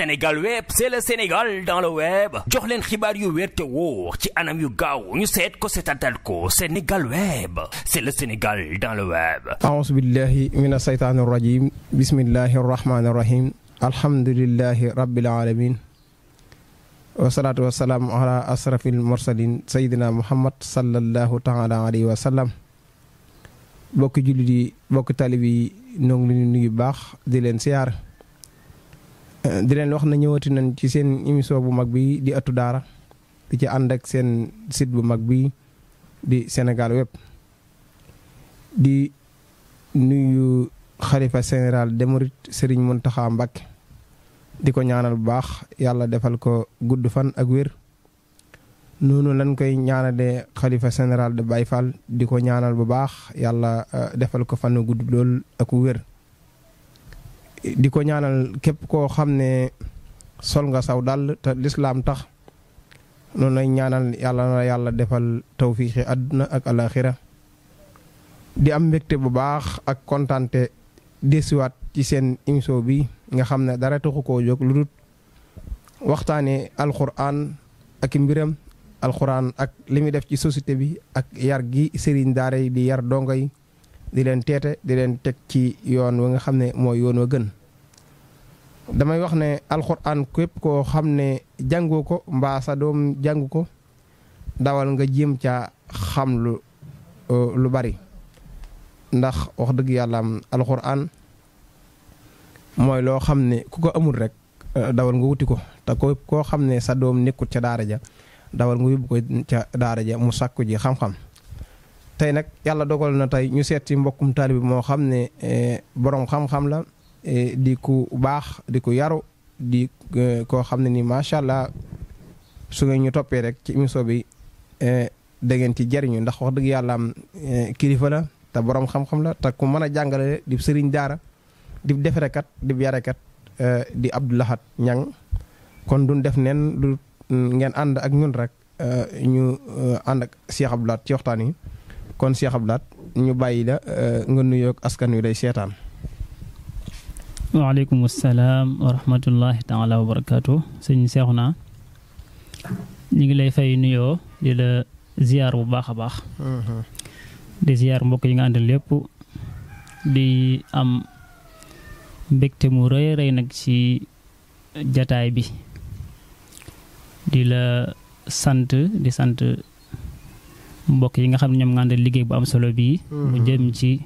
Sénégal web c'est le Sénégal dans le web jox leen xibaar yu wér te wóor ci anam yu gaaw ñu seet ko seetatal ko Sénégal web c'est le Sénégal dans le web. A'uuzu billahi mina saytaani rajim bismillahi rahmaani rahim alhamdulillahi rabbil alamin wasalaatu wasalaamu ala asrafil mursalin sayyidina Muhammad sallallahu taala alayhi wa sallam. bokki jullit yi bokki talib yi ñoo ngi leen nuyu baax di leen siyaar di leen wax na ñëwati nañ ci seen émission bu mag bi di ëttu daara di ci ànd ak seen site bu mag bi di Sénégal web di nuyu xalifa général des mourides Serigne Mountakha Mbacké di ko ñaanal bu baax yàlla defal ko gudd fan ak wér noonu lañ koy ñaanalee xalifa général de Baye Fall di ko ñaanal bu baax yàlla defal ko fan gudd lool ak wér di ko ñaanal képp koo xam ne sol nga saw dal te lislaam tax noonu lay ñaanal yàlla na yàlla defal tawfiixi àdduna ak alaxira di am mbégte bu baax ak kontaante desiwaat ci seen émission bi nga xam ne dara taxu koo jóg lu dul waxtaane alxuraan ak mbiram alxuraan ak li muy def ci société bi ak yar gi sëriñ daara yi di yar dongo yi di leen teete di leen teg ci yoon wa nga xam ne mooy yoon wa gën damay wax ne alxuraan képp koo xam ne jàngoo ko mbaa sa doom jàngu ko dawal nga jéem ca xam lu bari ndax wax dëgg yàlla am alxuraan mooy loo xam ne ku ko amul rek dawal nga wuti ko te koo xam ne sa doom nekkut ca daara ja dawal nga yóbbu ko ca daara ja mu sàkku ji xam-xam tey nag yàlla dogal na tey ñu seet ci mbokkum taalibe moo xam ne borom xam-xam la di ku baax di ku yaru di koo xam ne ni macha allah su ngeen ñu toppee rek ci émission bi da ngeen ci jariñu ndax wax dëgg yàlla am kilifa la te borom xam-xam la te ku mën a jàngale di sëriñ daara di defarekat di yarekat di Abdou Lahad Niang kon duñ def nen lu ngeen ànd ak ñun rek ñu ànd ak Cheikh Abdou Lahad ci waxtaan yi kon Cheikh Abdou Lahad ñu bàyyi la nga nuyoog askan wi day seetaan. waaleykum salaam wa rahmatullahi taala wa barakaatu sëñ Seexuna ñu ngi lay fay nuyoo di la ziar bu baax a baax. di ziar mbokk yi nga àndal lépp di am mbégte mu rëy rëy nag ci jataay bi di la sant di sant mbokk yi nga xam ne ñoom nga àndal liggéey bu am solo bii mu jëm ci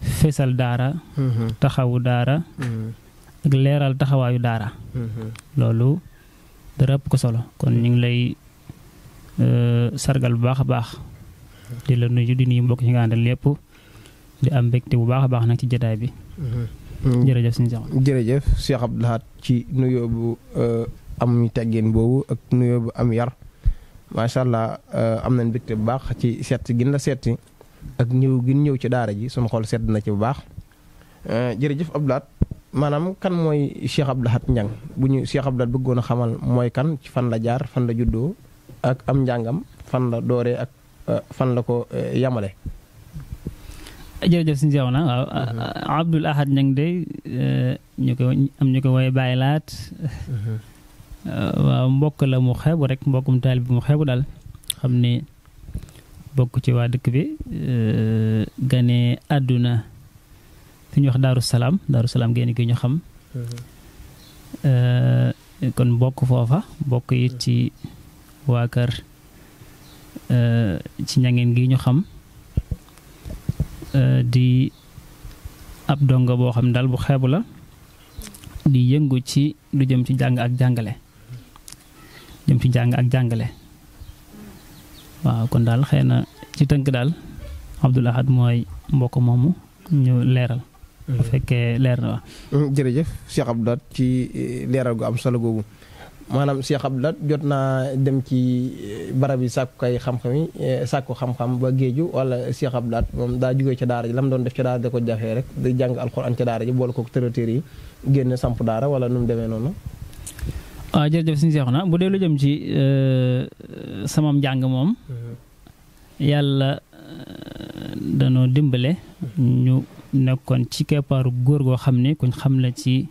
fesal daara taxawu daara ak leeral taxawaayu daara loolu dara ëpp ko solo kon ñu ngi lay sargal bu baax a baax di la nuyu di nuyu mbokk yi nga àndal lépp di am mbégte bu baax a baax nag ci jotaay bi jërëjëf suñu Cheikh jërëjëf Cheikh Abdou Lahad ci nuyoo bu am teggeen boobu ak nuyoo bu am yar macha allah am nañ mbégte bu baax ci seet gin la seeti ak ñëw gin ñëw ci daara ji suñu xol sedd na ci bu baax jërëjëf Abdou Lahad maanaam kan mooy Cheikh Abdou Lahad Niang bu ñu Cheikh Abdou Lahad bëggoon a xamal mooy kan ci fan la jaar fan la juddoo ak am njàngam fan la dooree ak fan la ko yamale. jërëjëf suñu Seex na waaw Abdou Lahad Niang de ñu ko woy Baay Laat waaw mbokk la mu xeebu rek mbokkum taalib bi mu xeebu daal xam ne bokk ci waa dëkk bi gane àdduna fi ñu wax Daaru Salaam génn ki ñu xam kon bokk foofa bokk it ci waa kër ci ñangeen gi ñu xam di ab dongo boo xam ne daal bu xeebu la di yëngu ci lu jëm ci jàng ak jàngale waaw kon daal xëy na ci tënk daal Abdou Lahad mooy mbokk moomu ñu leeral bu fekkee leer na wax jërëjëf Cheikh Abdou Lahad ci leeral gu am solo googu maanaam Cheikh Abdou Lahad jot naa dem ci barab yi sàkku xam-xam ba géeju wala Cheikh Abdou Lahad moom daa jógee ca daara ji la mu doon def ca daara da ko jafee rek di jàng alxuraan ca daara ji boole ko tërëtër yi génn samp daara wala nu mu demee noonu. waaw jërëjëf suñu Seex na bu dee lu jëm ci samam njàng moom yàlla danoo dimbale ñu nekkoon ci keppaaru góor goo xam ne kuñ xam la ci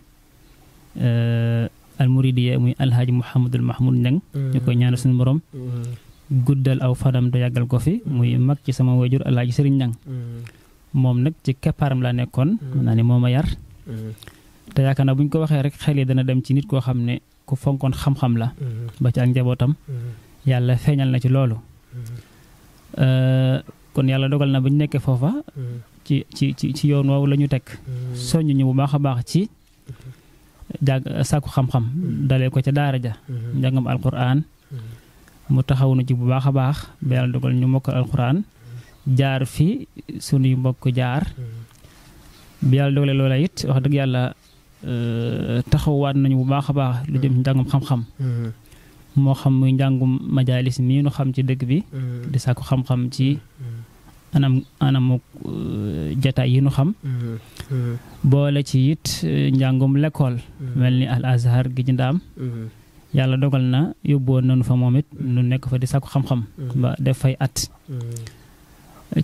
muridiya muy alhaaji Mouhamadul Mahmoud Ñang ñu koy ñaanal suñu borom guddal aw fanam da yàggal ko fi muy mag ci sama wajur alhaaji Sëriñ Ñang moom nag ci keppaaram laa nekkoon mën naa ne moo ma yar te yaakaar naa bu ñu ko waxee rek xel yi dana dem ci nit koo xam ne ku fonkoon xam-xam la ba ci ak njabootam yàlla feeñal na ci loolu kon yàlla dogal na bu ñu nekkee foofa ci yoon woowu la ñu teg soññ ñu bu baax a baax ci sàkku xam-xam dalee ko ca daara ja njàngam alquran mu taxaw na ci bu baax a baax ba yàlla dogal ñu mokkal alquran jaar fi sunuy mbokk jaar bi yàlla dogalee loola it wax dëgg yàlla taxawaat nañu bu baax a baax lu jëm ci njàngum xam-xam moo xam muy njàngum majalis mii nu xam ci dëkk bi di sàkku xam-xam ci anamu jataay yi nu xam boole ci it njàngum l'école mel ni al azhar gi ci ndaam yàlla dogal na yóbbuwoon nañu fa moom it nu nekk fa di sàkku xam-xam ba def fay at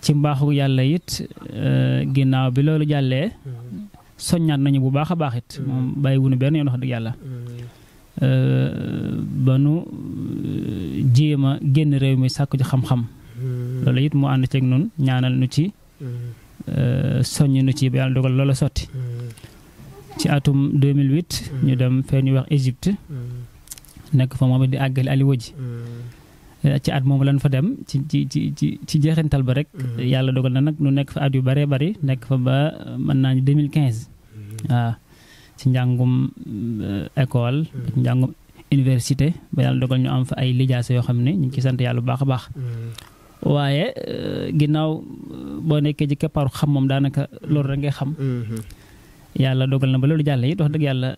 ci mbaaxu yàlla it ginnaaw bi loolu jàllee soññaat nañu bu baax a baax it moom bàyyi wunu benn yoon wax dëgg yàlla ba nu jéem a génn réew mi sàkku ci xam-xam loolu it mu ànd ceeg nun ñaanal nu ci soññ nu ci ba yàlla dogal loola sotti ci atum 2008 ñu dem fee ñuy wax Égypte nekk fa moom it di àggale aliwa ji ci at moom lañ fa dem ci jeexintal ba rek yàlla dogal na nag nu nekk fa at yu bëree bëri nekk fa ba mën naa ni 2015 waaw ci njàngum école ci njàngum université ba yàlla dogal ñu am fa ay lijaasa yoo xam ne ñu ngi ci sant yàlla bu baax a baax waaye ginnaaw boo nekkee ci keppaaru xam moom daanaka loolu rek ngay xam yàlla dogal na ba loolu jàll it wax dëgg yàlla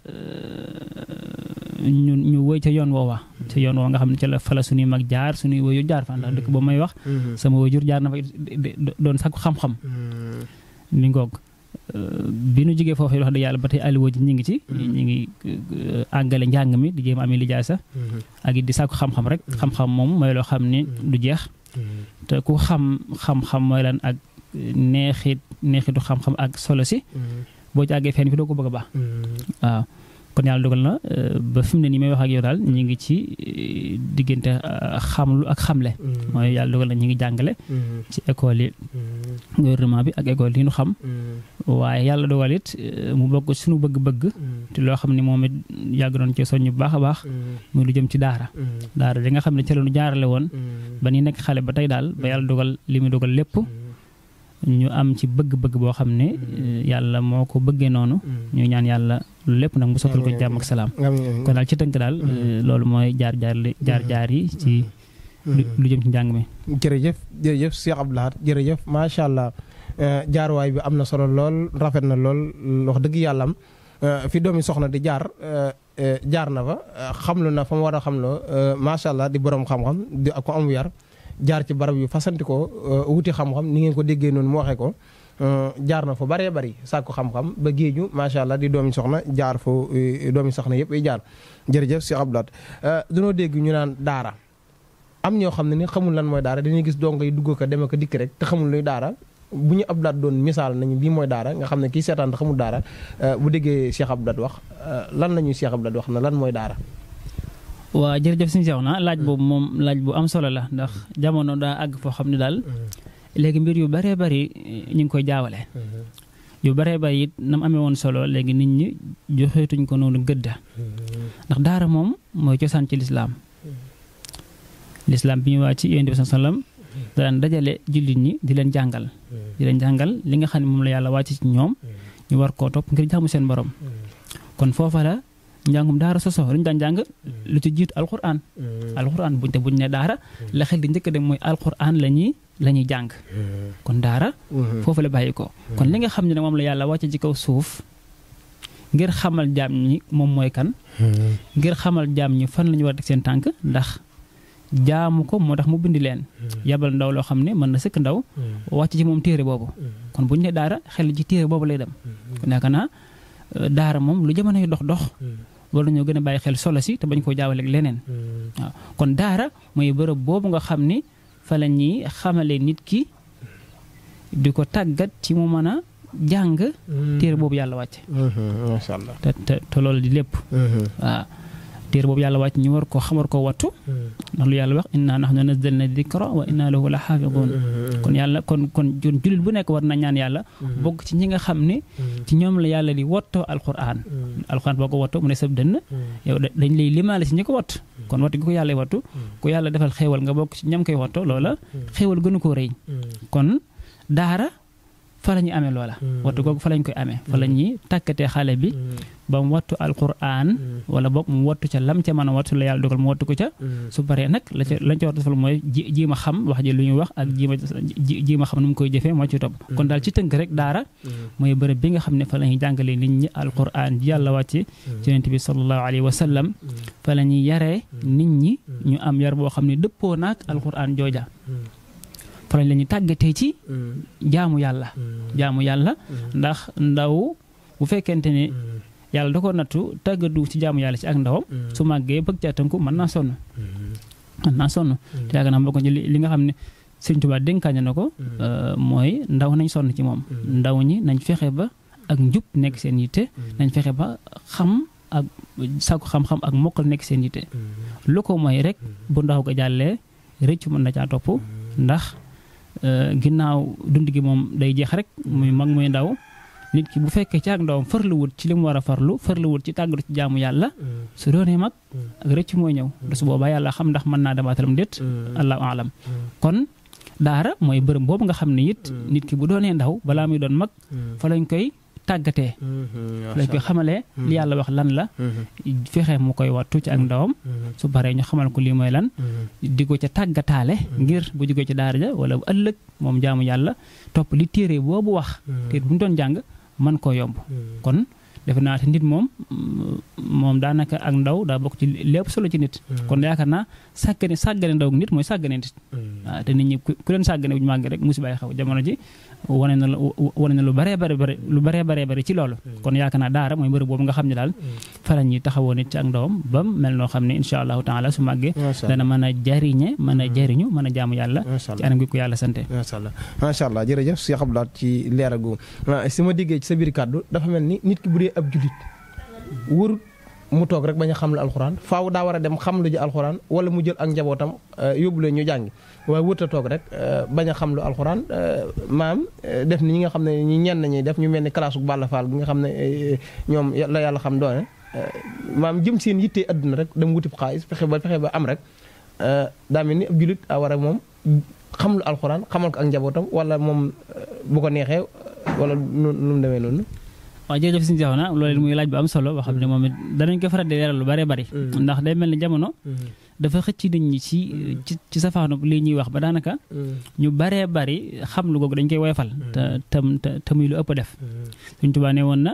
ñu woy ca yoon woowa ca yoon woowa nga xam ne ca la fala suñuy mag jaar suñuy woyur jaar fa ndax dëkk boobu may wax sama woyur jaar na fa doon sakku xam-xam mi ngoog bi nu jógee foofu wax dëgg yàlla ba tey aliwo ji ñu ngi àggale njàng mi di jéem amee lijaasa ak it di sakku xam-xam rek xam-xam moom mooy loo xam ne du jeex te ku xam-xam mooy lan ak neexitu xam-xam ak solo si boo ci àggee fenn fi doo ko bëgg a baax waaw kon yàlla dogal na ba fi mu ne nii may wax ak yow daal ñu ngi ci diggante xamlu ak xamle mooy yàlla dogal na ñu ngi jàngale ci école yi gouvernement bi ak école yi ñu xam waaye yàlla dogal it mu bokk suñu bëgg-bëgg te loo xam ne moom it yàgg doon ci soññ bu baax a baax muy lu jëm ci daara li nga xam ne ca la ñu jaarale woon ba ni nekk xale ba tey daal ba yàlla dogal li muy dogal lépp ñu am ci bëgg-bëgg boo xam ne yàlla moo ko bëggee noonu ñu ñaan yàlla lépp nag mu sottal ko jàmm ak salaam kon daal ci tënk daal loolu mooy jaar yi ci lu jëm ci njàng mi. jërëjëf Cheikh Abdou Lahad jërëjëf macha allah jaarwaay bi am na solo lool rafet na lool wax dëgg yàlla am fi doomi soxna di jaar na fa xamlu na fa mu war a xamloo macha allah di borom xam-xam di ko am yar. jaar ci barab yu fasanti ko wuti xam-xam ni ngeen ko déggee noonu mu waxee ko jaar na fa bëree bëri sàkku xam-xam ba géeju macha allah di doomi soxna jaar fa doomi soxna yëpp ay jaar jërëjëf Cheikh Abdou Lahad dunoo dégg ñu naan daara am ñoo xam ne ni xamul lan mooy daara dañuy gis dongo yi dugg ko dem ko dikk rek te xamul luy daara bu ñu Abdou Lahad doon misaal nañu bii mooy daara nga xam ne kii seetaan te xamul daara bu déggee Cheikh Abdou Lahad wax lan la ñuy Cheikh Abdou Lahad wax na lan mooy daara. waa jërëjëf suñu seex na laaj boobu moom laaj bu am solo la ndax jamono daa àgg foo xam ne daal léegi mbir yu bëree bëri ñu ngi koy jaawale yu bëree bëri it na mu amee woon solo léegi nit ñi joxeetuñ ko noonu gëdda ndax daara moom mooy cosaan ci lislaam bi ñu wàcc ci Yonent bi sallam daan dajale jullit ñi di leen jàngal li nga xam ne moom la yàlla wàcc ci ñoom ñu war koo topp ngir jaamu seen borom kon foofa la njàngum daara soso lu ñu daan jàng lu ci jiitu alquran buñ ne daara la xel di njëkk dem mooy alquran la ñuy jàng kon daara foofu la bàyyi ko kon li nga xam ne moom la yàlla wàcce ci kaw suuf ngir xamal jaam ñi moom mooy kan ngir xamal jaam ñi fan la ñu war a teg seen tànk ndax jaamu ko moo tax mu bindi leen yabal ndaw loo xam ne mën na sëkk ndaw wàcc ci moom téere boobu kon buñ ne daara xel ci téere boobu lay dem kon yaakaar naa daara moom lu jamono yi dox war nañoo gën a bàyyi xel solo si te bañ koo jaawale ak leneen waaw kon daara mooy bërëb boobu nga xam ni fa la ñuy xamale nit ki di ko tàggat ci mu mën a jàng téere boobu yàlla wàcce macha allah te loolu di lépp waaw téere boobu yàlla wàcc ñu war koo xam war koo wattu ndax lu yàlla wax inna nahnu nazzalna dikra wa inna lahu la xaafiduun kon yàlla kon jullit bu nekk war na ñaan yàlla bokk ci ñi nga xam ne ci ñoom la yàlla di wottoo alquran boo ko wottoo mu ne sab dënn yow dañ lay limaale ci ñi ko watt kon wattu gi ko yàlla wattu ku yàlla defal xéewal nga bokk ci ñam koy watto loola xéewal gënu koo rëy kon daara fa la ñuy amee loola wattu googu fa lañ koy amee fa la ñuy tàkkatee xale bi ba mu wattu alquran wala boog mu wattu ca lam ca mën a wattu la yàlla dogal mu wattu ko ca su paree nag lañ ca war a defal mooy jiima xam wax ji lu ñuy wax ak jiima xam nu mu koy jëfee moo ci topp kon daal ci tënk rek daara mooy bërëb bi nga xam ne fa la ñuy jàngalee nit ñi alquran ji yàlla wàcce ci yonent bi sallallahu alayhi wa sallam fa la ñuy yaree nit ñi ñu am yar boo xam ne dëppoo naag alquran jooja fa lañ la ñuy tàggatee ci jaamu yàlla ndax ndaw bu fekkente ne yàlla da ko nattu tàggatu ci jaamu yàlla ci ak ndawam su màggee bëgg caa tënku mën naa sonn te yàgg naa bokk ci li nga xam ne Sëriñ Tuubaa dénkaañe na ko mooy ndaw nañ sonn ci moom ndaw ñi nañ fexe ba ak njub nekk seen yitte nañ fexe ba xam ak sàkku xam-xam ak mokkal nekk seen yitte lu ko mooy rek bu ndaw ko jàllee rëccu mën na caa topp ndax ginnaaw dund gi moom day jeex rek muy mag muy ndaw nit ki bu fekkee ci ak ndawam farluwut ci li mu war a farluwut ci tàggatu ci jaamu yàlla su doonee mag ak rëcc mooy ñëw da su boobaa yàlla xam ndax mën naa demaatalam déet allahu alam kon daara mooy bërëm boobu nga xam ne it nit ki bu doonee ndaw balaa muy doon mag fa lañ koy tàggatee lañ koy xamalee li yàlla wax lan la fexe mu koy wattu ci ak ndawam su paree ñu xamal ko lii mooy lan di ko ca tàggataale ngir bu jógee ci daara ja wala bu ëllëg moom jaamu yàlla topp li téere boobu wax téere bu mu doon jàng mën koo yomb kon defe naa te nit moom daanaka ak ndaw daa bokk ci lépp solo ci nit kon yaakaar naa sàggane ndaw nit mooy sàggane nit waaw te nit ñi ku leen sàggane bu ñu màgg rek musibaay xaw jamono ji wane na lu baree bare ci loolu kon yaakaar naa daara mooy bërëb boobu nga xam ne daal fa la ñuy taxawoo nit ci ak ndawam ba mel noo xam ne insha allahu taala su màggee dana mën a jariñe mën a jariñu mën a jaamu yàlla ci anam gi ko yàlla sante macha allah jërëjëf Cheikh Abdoulaye ci leeral gu si ma déggee ci sa biir kàddu dafa mel ni nit ki bu dee ab julit wërut mu toog rek bañ a xam lu alxuraan faaw daa war a dem xam lu ji alxuraan wala mu jël ak njabootam yóbbu leen ñu jàngi waaye wërta toog rek bañ a xam lu alxuraan maam def ni ñi nga xam ne ñi ñenn ñi def ñu mel ni classe bu Balla Fall bi nga xam ne ñoom la yàlla xam doone maam jëm seen yittee adduna rek dem wutib xaalis fexe ba am rek daa mel ni ab julit a war a moom xam lu alxuraan xamal ko ak njabootam wala moom bu ko neexee wala nu mu demee noonu. waaw jërëjëf suñu jaxoon na loolu muy laaj bu am solo boo xam ne moom it danañ ko faral di leeral lu bëree bëri ndax day mel ni jamono dafa xëcc nit ñi ci safaanu lii ñuy wax ba daanaka ñu bëree bëri xam lu googu dañ koy woyofal te muy lu ëpp def Sëriñ Tuubaa ne woon na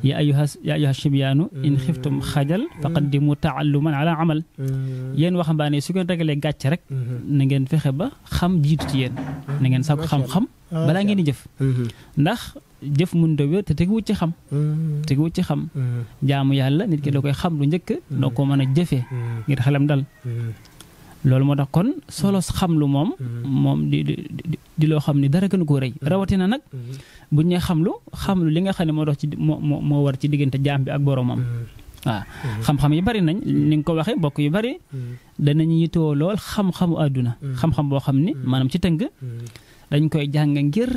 ya ayyuha shibyaanu in xiftum xajal faqaddimu taalluman ala amal yéen waxambaane su ngeen ragalee gàcc rek na ngeen fexe ba xam jiitu ci yéen na ngeen sàkku xam-xam balaa ngeen di jëf ndax jëf mënut a wér te teguwut ci xam jaamu yàlla nit ki da koy xam lu njëkk doo ko mën a jëfee ngir xelam dal loolu moo tax kon solo xam lu moom di loo xam ni dara gënu ko rëy rawatina nag bu ñu xam lu li nga xam ne moo dox ci moo war ci diggante jaam bi ak boromam waaw xam-xam yi bari nañ ni nga ko waxee bokk yu bari danañu yittewoo lool xam-xamu àdduna xam-xam boo xam ni maanaam ci tënk dañ koy jàng ngir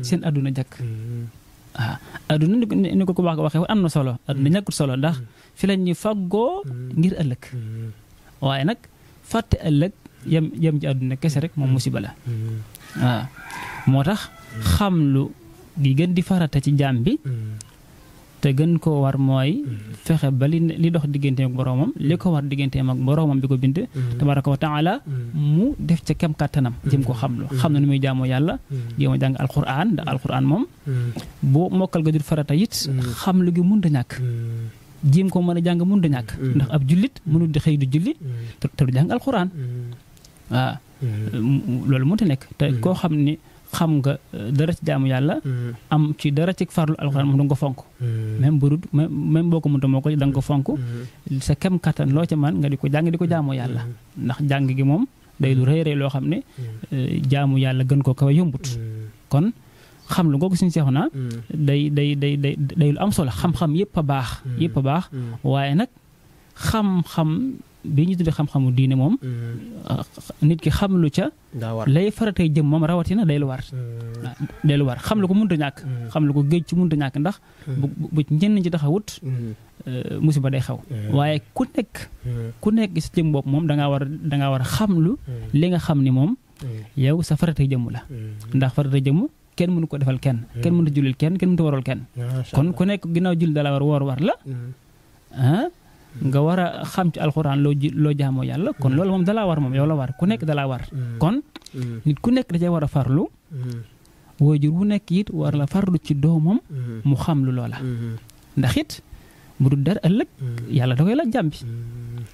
seen àdduna jàkk waaw àdduna ni ko wax waxee am na solo àdduna ñàkkut solo ndax fi la ñuy faggoo ngir ëllëg waaye nag fàtte ëllëg yem ci àdduna kese rek moom musiba la waaw moo tax xam lu gi gën di farata ci jaam bi te gën koo war mooy fexe ba li dox digganteem ak boroomam li ko war digganteem ak boroomam bi ko bind tabaraka wa taala mu def ca kem kàttanam jëm ko xam na nu muy jaamoo yàlla jéem a jàng alquran ndax alquran moom boo mokkal ga dul farata it xam lu gi mun da ñàkk jéem ko mën a jàng mun da ñàkk ndax ab jullit mënul di xëy du julli te du jàng alquran waaw loolu mënta nekk te koo xam ni xam nga dara ci jaamu yàlla am ci dara ci farlu alxuraan moom da nga ko fonk même boo ko mënta moo ko da nga ko fonk sa kem kattan loo ca man nga di ko jàng di ko jaamoo yàlla ndax jàng gi moom day lu rëy rëy loo xam ne jaamu yàlla gën koo kawe yombut kon xam lu googu suñu seexu naa day lu am solo xam-xam yëpp a baax waaye nag xam-xam bi ñu tuddee xam-xamu diine moom nit ki xam lu ca lay faratay jëm moom rawatina day lu war xam lu ko mënta ñàkk xam lu ko géej ci mënta ñàkk ndax bu ñenn ci taxawut musiba day xew waaye ku nekk ci jëm bopp moom dangaa war a xam lu li nga xam ni moom yow sa faratay jëmm la ndax faratay jëmm kenn mënu ko defal kenn mënu jullil kenn mënu waral kenn kon ku nekk ginnaaw julli dala war la nga war a xam ci alxuraan loo jaamoo yàlla kon loolu moom dalaa war moom yow la war ku nekk dalaa war kon nit ku nekk da cee war a farlu waajur bu nekk it war la farlu ci doomam mu xam lu loola ndax it bu dul dara ëllëg yàlla da koy laaj jàmm bi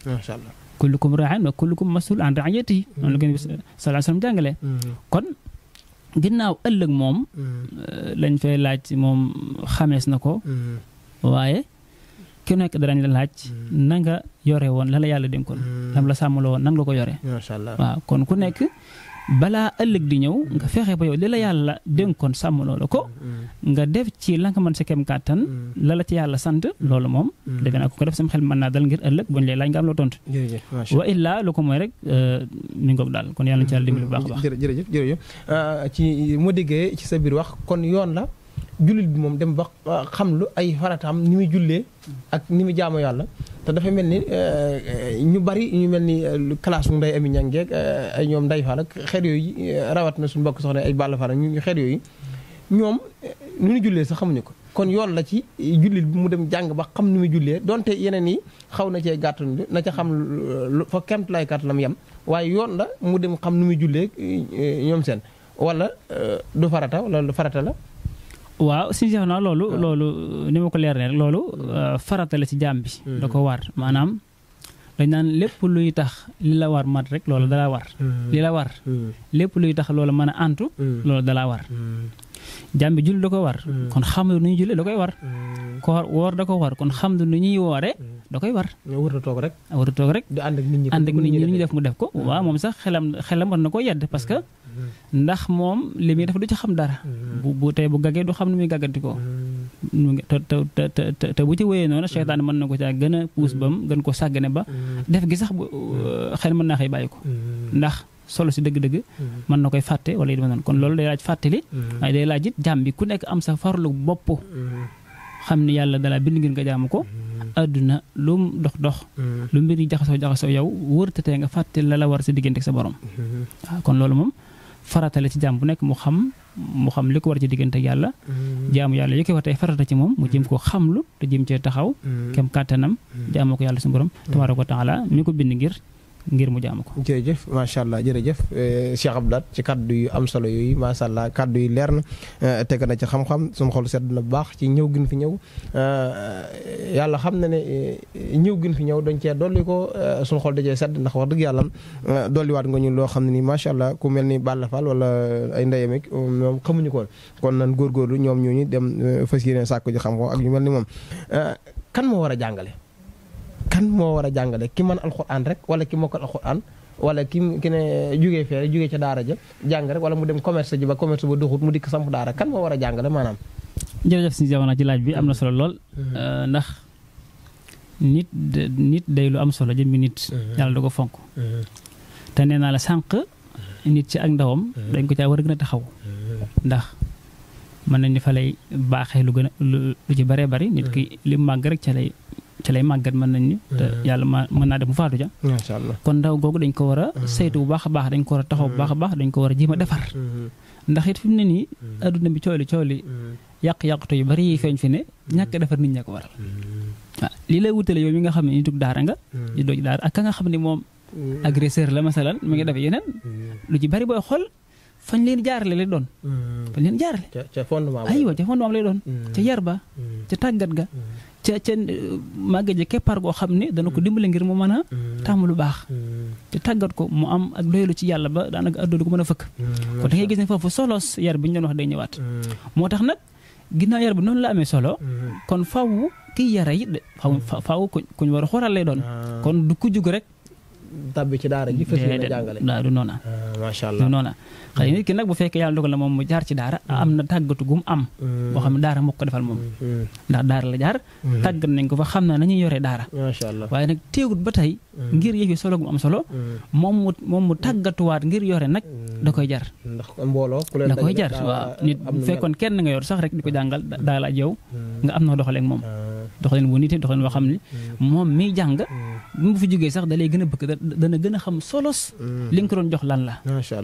masha Allah kullukum raa'in wa kullukum mas'uul an ra'iyyatihi noonu la ko sallallahu alayhi wa sallam jàngalee kon ginnaaw ëllëg moom lañ fay laaj moom xamees na ko waaye ki nekk darañ la laaj na nga yore woon la yàlla dénkoon lam la sàmmaloo woon nan nga ko yore masha Allah waaw kon ku nekk balaa ëllëg di ñëw nga fexe ba yow li la yàlla dénkoon sàmmaloo la ko nga def ci la nga mën sa kem kàttan la ci yàlla sant loolu moom defe naa ko def sam xel mën naa dal ngir ëllëg buñ lay laaj nga am loo tontu wa illaa lu ko mooy rek mi ngoog daal kon yàlla na ci yàlla dimbali bu baax a baax jërëjëf ci moo déggee ci sa biir wax kon yoon la jullit bi moom dem ba xam lu ay farataam ni muy jullee ak ni muy jaamu yàlla te dafa mel ni ñu bari ñu mel ni classe u nday ami ñangeeg ay ñoom nday faal ak xeet yooyu rawat na suñu mbokk soxna ay bàll faal ñu xeet yooyu ñoom nu ñu jullee sax xamuñu ko kon yoon la ci jullit bi mu dem jàng ba xam ni muy jullee donte yeneen yi xaw na cee gàttandu na ca xam fa kemt lay kat lam yem waaye yoon la mu dem xam ni muy jullee ñoom seen wala du farata wala du farata la waaw si jeex na loolu ni ma ko leer ne rek loolu farata la ci jaam bi da ko war maanaam dañ naan lépp luy tax li la war mat rek loolu dalaa war li la war lépp luy tax loolu mën a antu loolu dalaa war jaam bi julli da ko war kon xam nu ñuy julli da koy war ko woor da ko war kon xam nu ñuy woore da koy war warut a toog rek di ànd ak nit ñi ñu def mu def ko waaw moom sax xelam war na ko yedd parce que ndax moom li muy def du ci xam dara bu tey bu gaggee du xam nu muy gàggantikoo te bu ci wéyee noonu seytaan mën na ko caa gën a puus bam gën ko sàggane ba def gi sax xel mën naa xëy bàyyi ko ndax solo si dëgg-dëgg mën na koy fàtte wala yi dama noonu kon loolu day laaj fàttali waaye day laaj it jàmm bi ku nekk am sa farlu bopp xam ni yàlla dalaa bind ngir nga jaamu ko àdduna lu dox lu mbir yi jaxasoo yow wërtatee nga fàtte la war sa diggante ak sa borom waaw kon loolu moom faratale ci jaam bu nekk mu xam li ko war ci diggante ak yàlla jaamu yàlla yi koy war tey farata ci moom mu jëm ko xamlu te jëm cee taxaw kem kàttanam jaamoo ko yàlla suñu borom tabaaraka wa taala mi ko bind ngir mu jaamu ko. jërëjëf macha allah jërëjëf Cheikh Abdou ci kaddu yu am solo yooyu macha allah kaddu yu leer na teg na ci xam-xam suñu xol sedd na bu baax ci ñëw gën fi ñëw yàlla xam na ne ñëw gën fi ñëw dañ cee dolli ko suñu xol dajee sedd ndax wax dëgg yàlla dolliwaat nga ñu loo xam ne nii macha allah ku mel ni Balla Fall wala ay ndeyam ak moom xamuñu ko kon nan góorgóorlu ñoom ñooñu dem fas yéene sàkku ji xam ko ak ñu mel ni moom kan moo war a jàngale. kan moo war a jàngale ki mën alxuraan rek wala ki mokkal alxuraan wala ki ne jugee fee jugee ca daara ja jàng rek wala mu dem commerce ji ba commerce ba doxut mu dikk samp daara kan moo war a jàngale maanaam. jërëjëf si jamono ci laaj bi am na solo lool ndax nit day lu am solo jëmmi nit yàlla da ko fonk te nee naa la sànq nit ci ak ndawam dañ ko caa war a gën a taxaw ndax mën nañ ni fa lay baaxee lu gën a lu ci bëree bëri nit ki li màgg rek ca lay màggat mën nañ ni te yàlla mën naa def mu faatu ja masha Allah kon ndaw googu dañ ko war a saytu bu baax a baax dañ ko war a taxaw bu baax a baax dañ ko war a jéem a defar ndax it fi mu ne nii adduna bi cooli yàq-yàqute yu bari yi feeñ fi ne ñàkk defar nit ña ko waral waaw lii lay wutale yow mi nga xam ne nitug daara nga di dooj daara ak ka nga xam ne moom agresseur la masalan mi ngi def yeneen lu ci bari booy xool fañ leen jaarale lay doon fañ leen jaarale ca fondement lay doon ca yar ba ca tàggat ga ca màgg ji keppaar goo xam ne dana ko dimbale ngir mu mën a tàmm lu baax te tàggat ko mu am ak doylu ci yàlla ba daanaka àdduna ko mën a fëkk kon da ngay gis ne foofu solos yar bi ñu doon wax day ñëwaat moo tax nag ginnaaw yar bi noonu la amee solo kon faw kiy yara it de faw kuñ war a xoolal lay doon kon du ku jug rek tabbi ci daara ji fas yéene jàngale daa du noona macha allah noonu la xëy nit ki nag bu fekkee yàlla dogal na moom mu jaar ci daara am na tàggatu gu mu am boo xam ne daara moo ko defal moom ndax daara la jaar tàggat nañ ko fa xam na nañuy yoree daara macha allah waaye nag teewut ba tey ngir yëf yi solo gu mu am solo moom mu tàggatuwaat ngir yore nag da koy jar ndax mbooloo da koy jar waaw nit bu fekkoon kenn nga yor sax rek di ko jàngal daal ak yow nga am na doxalee ak moom doxaleen bu nit doxaleen boo xam ne moom miy jàng bu mu fi jógee sax da lay gën a bëgg dana gën a xam solos li nga ko doon jox lan la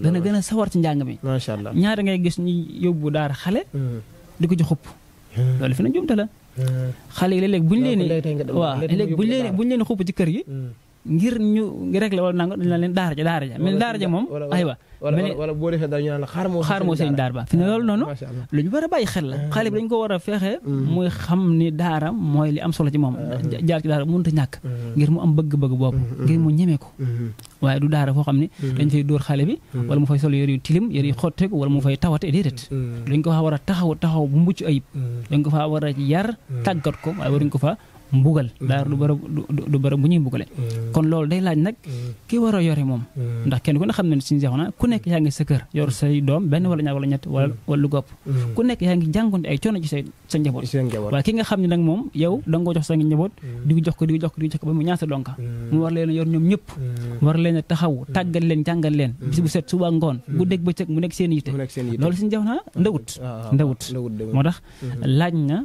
dana gën a sawar ci njàng mi ñaari ngay gis ñu yóbbu daara xale di ko jox xupp loolu fi na jumte la xale yi léeg-léeg buñ leen waaw léeg buñ leen xupp ci kër gi ngir ñu rek la wala nangu dañ la leen daara ja mel daara ja moom aywa wala boo defee daal ñu naan la xaar moo seen daara ba fi ne loolu noonu lu ñu war a bàyyi xel la xale bi dañ ko war a fexe muy xam ni daara mooy li am solo ci moom jaar ci daara mënut a ñàkk ngir mu am bëgg-bëgg boobu ngir mu ñeme ko waaye du daara foo xam ne dañ fay dóor xale bi wala mu fay solo yëre yu tilim yëre yu xotteeku wala mu fay tawate déedéet dañ ko faa war a taxaw bu mucc ayib dañ ko faa war a yar tàggat ko waaye waruñ ko fa mbugal daara du bërëb bu ñuy mbugale kon loolu day laaj nag ki war a yore moom ndax kenn ku ne xam ne suñu seexoon na ku nekk yaa ngi sa kër yor say doom benn wala ñaar wala ñett wala lu gopp ku nekk yaa ngi jàngonte ay coono ci sa njaboot waaye ki nga xam ne nag moom yow da nga ko jox sa njaboot di ko jox ko ba mu ñaata donka mu war leen a yor ñoom ñëpp war leen a taxaw tàggal leen jàngal leen bis bu set suba ngoon bu dégg bëccëg mu nekk seen yitte loolu suñu seexoon na ndawut moo tax laaj na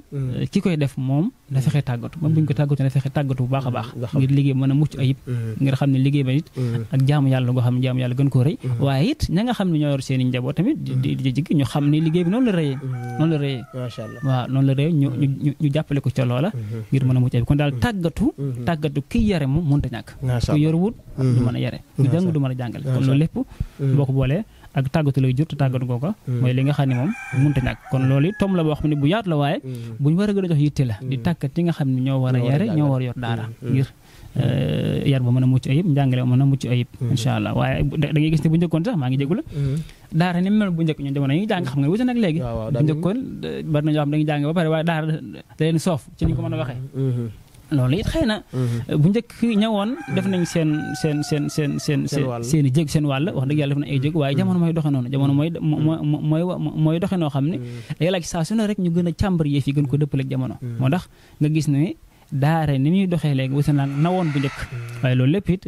ki koy def moom da fexe tàggatu buñ ko tàggatu ne fexe tàggatu bu baax a baax ngir liggéey mën a mucc ayib ngir xam ne liggéey ba it ak jaamu yàlla goo xam ne jaamu yàlla gën koo rëy waaye it ña nga xam ne ñoo yor seen i njaboot tamit di jig ñu xam ne liggéey bi noonu la rëyee waaw noonu la rëyee ñu jàppale ko ca loola ngir mën a mucc ayib kon daal tàggatu kii yare moom mënut a ñàkk ku yorwut du mën a yare ku jàng du mën a jàngale kon loolu lépp boo ko boolee ak tàggatu lay jur te tàggatu googa mooy li nga xam ne moom mënut a ñàkk kon loolu it tom la boo xam ne bu yaatu la waaye bu ñu war a gën a jox yitte la di tàggat yi nga xam ne ñoo war a yare ñoo war a yor daara ngir yar ba mën a mucc ayib njàngale ba mën a mucc ayib incha allah waaye da ngay gis ne bu njëkkoon sax maa ngi jégalu daara ni mel bu njëkk ñun jamono yi jàng xam nga wuute nag léegi bu njëkkoon bari na ñoo xam dañuy jàng ba pare waaye daara da leen soof ci ni ñu ko mën a waxee loolu it xëy na bu njëkk ñëwoon def nañ seen i jég seen wàll wax dëgg yàlla def na ay jég waaye jamono mooy doxe noonu jamono mooy doxe noo xam ne day laaj saa su ne rek ñu gën a càmbar yëf yi gën ko dëppale ak jamono moo tax nga gis ne daara ni muy doxee léegi wuute na woon bu njëkk waaye loolu lépp it